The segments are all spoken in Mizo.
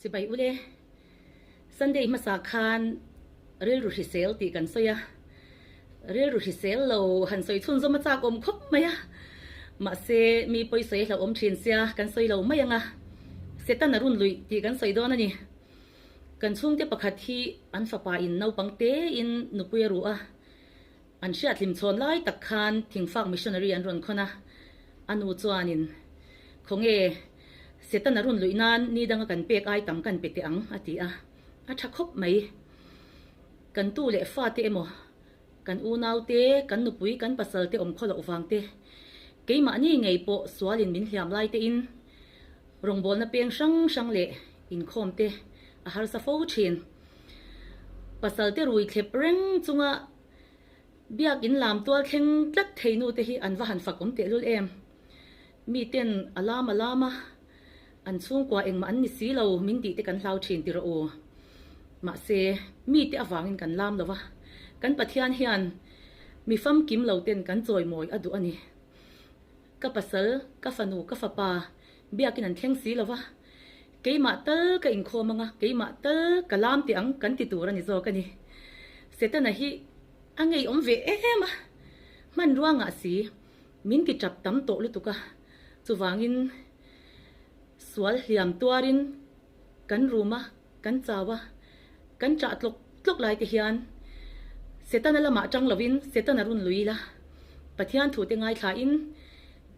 Chibai ule, Sunday hmasa khan rilru hrisel tih kan sawi a, rilru hrisel lo han sawi chhunzawm a chak awm khawp mai a, mahse mi pawi sawi hlauhawm thin sia kan sawi lo mai ang a, Setana run luih tih kan sawi dawn a ni. Kan chhungte pakhat hi an fapa in naupang tein nupui a ruh a, An hriathlim chhawn lai tak khan thingfak missionary an rawn khawn a, a nu chuanin, Khawnge, Setana run luih nan ni danga kan pek ai tam kan pe teh ang, a ti a. A tha khawp mai. Kan tu leh fate emaw, kan unau te, kan nupui, kan pasal te awm khaw loh vang te, keimahni ngei pawh sualin min hliam lai tein rawngbawlna peng hrang hrang leh inkhawm te a harsa fo thin. Pasal te rui thlep reng chunga Biakin lam tual thleng tlat thei nu te hi an va han fak awm tehlul em. Mi ten a lam a lam a, an chhungkua engmah an ni si lo min tih te kan hlau thin ti rawh u. Mahse, mi te avangin kan lam lo va, kan Pathian hian mi famkim lo ten kan chawimawi a duh a ni. Ka pasal, ka fanu, ka fapa biakin an thleng si lo va, keimah tal ka inkhawm anga, keimah tal ka lam teh ang kan ti tur a ni zawk a ni. Setana hi a ngeiawm ve em a, hmanrua ngah si, min ti tap tam tawh lutuk a, chuvangin sual hliam tuarin kan rum a, kan chau a, kan chah tlawk tlawk lai te hian Setana lamah tang lovin Setana run lui ila, Pathian thute ngaithlain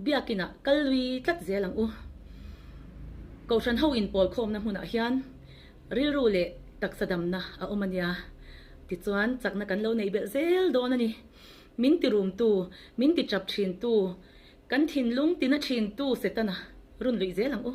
Biakinah kal lui tlat zel ang u. Kohhran ho inpawl khawmna hmunah hian rilru leh taksa damna a awm a nia. Tichuan chakna kan lo neih belh zel dawn a ni. Min ti rumtu, min ti chap thintu, kan thinlung tina thintu Setana run luih zel ang u.